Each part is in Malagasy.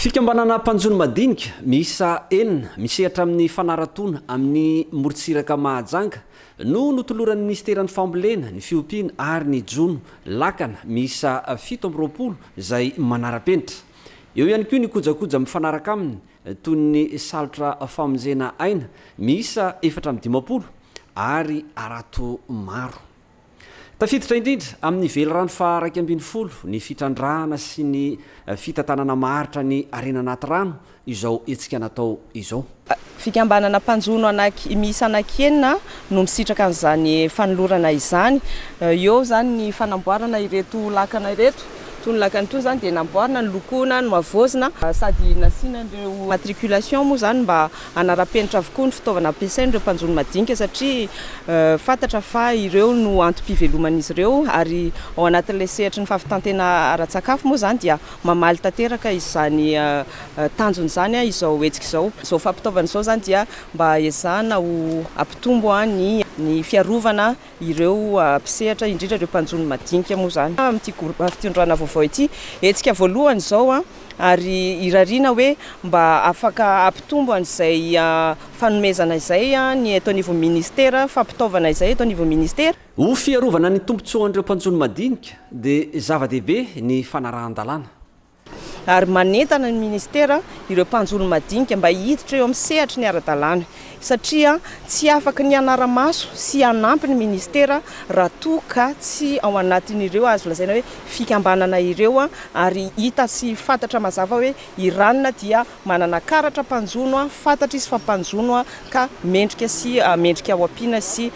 Fikambanana mpanjono madinika miisa enina misehatra amin'ny fanaratoana amin'ny morontsiraka Mahajanga no notoloran'ny minisiteran'ny Fambolena, ny Fiompiana ary ny Jono lakana miisa 27 izay manara-penitra. Eo ihany koa ny kojakoja mifanaraka aminy toy ny salotra famonjena aina miisa 54 ary harato maro. Tafiditra indrindra amin'ny velirano faha-11 ny fitrandrahana sy ny fitantanana maharitra ny harena anaty rano izao hetsika natao izao. Fikambanana mpanjono anaky miisa anaky-enina no misitraka an'izany fanolorana izany. Eo izany ny fanamboarana ireto lakana ireto. Itony lakana itony izany dia namboarina, nolokoina, nohavaozina sady nasiana an'ireo matriculation moa izany mba Hanara-penitra avokoa ny fitaovana ampiasain'ireo mpanjono madinika satria fantatra fa ireo no antom-piveloman'izy ireo ary ao anatin'ilay sehatry ny fahavitantena ara-tsakafo moa izany dia mamaly tanteraka izany tanjona izany izao hetsika izao. Izao fampitaovana izao izany dia mba ezahana ho hampitombo ny ny fiarovana ireo mpisehatra indrindra ireo mpanjono madinika moa izany. Amin'ity fitondrana vaovao ity, hetsika voalohany izao ary irariana hoe mba afaka hampitombo an'izay fanomezana izay ny eto anivon'ny ministera, fampitaovana izay eto anivon'ny ministera. Ho fiarovana ny tombontsoan'ireo mpanjono madinika dia zava-dehibe ny fanarahan-dalàna. Ary manentana ny ministera ireo mpanjono madinika mba hiditra eo amin'ny sehatry ny ara-dalàna satria tsy afaky ny hanara-maso sy hanampy ny ministera raha toa ka tsy ao anatin'ireo azo lazaina hoe fikambanana ireo ary hita sy fantatra mazava hoe i Ranona dia manana karatra mpanjono, fantatra izy fa mpanjono ka mendrika sy mendrika ho ampiana sy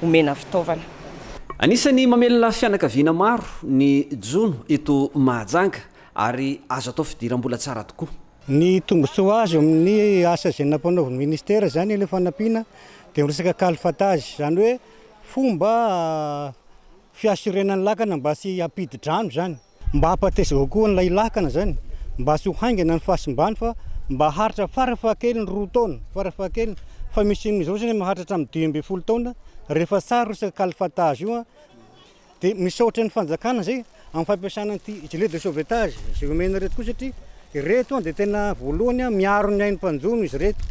omena fitaovana. Anisan'ny mamelona fianakaviana maro ny jono eto Mahajanga ary azo atao fidiram-bola tsara tokoa. Ny tombontsoa azo amin'ny asa izay nampanaovin'ny ministera izany ilay fanampiana dia miresaka calfatage, izany hoe fomba fiassurena ny lakana mba tsy hampidi-drano izany. Mba hampateza kokoa an'ilay lakana izany, mba tsy ho haingana ny fahasimbany fa mba haharitra farafahakeliny 2 taona, farafahakeliny, fa misy amin'izao izany maharitra hatramin'ny 15 taona rehefa tsara resaka calfatage io an, dia misaotra ny fanjakana izay amin'ny fampiasana an'ity gilet de sauvetage izay omena ireto koa satria ireto an dia tena voalohany an miaro ny ain'ny mpanjono izy ireto,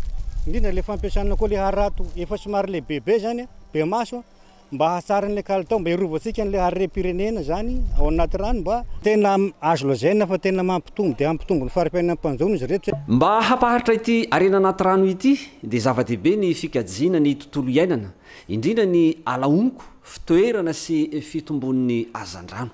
indrindra ilay fampiasana koa ilay harato efa somary lehibebe izany an, be maso an. Mba hahatsara an'ilay kalitao, mba hirovantsika an'ilay harem-pirenena izany ao anaty rano mba tena azo lazaina fa tena mampitombo dia hampitombo ny fari-piainan'ny mpanjono izy ireto. Mba hampaharitra ity harena anaty rano ity dia zava-dehibe ny fikajiana ny tontolo iainana, indrindra ny ala honko, fitoerana sy fitombon'ny hazandrano.